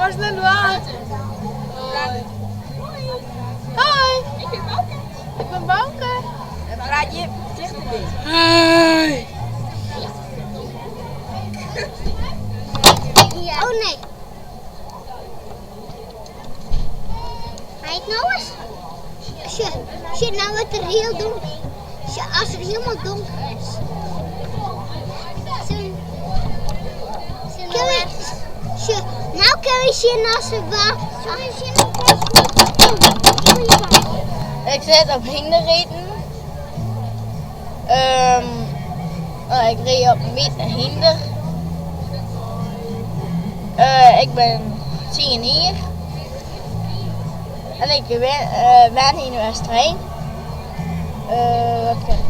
Wat is net dwaan? Hoi. Ik bin Bouke. Ik bin Bouke. En praat je tichterby. Hoi. Oh nee. Mei ik no ris? Sjoch, sjoch, no wurdt it hiel donker. Sjoch, as it hielendal donker is. Sjoch, no kinne we sjen as it wa. Ik sit op hynderriten. Ik ryd op in wite hynder. Ik bin tsien jier en ik wenje yn Westereen. Wat kin.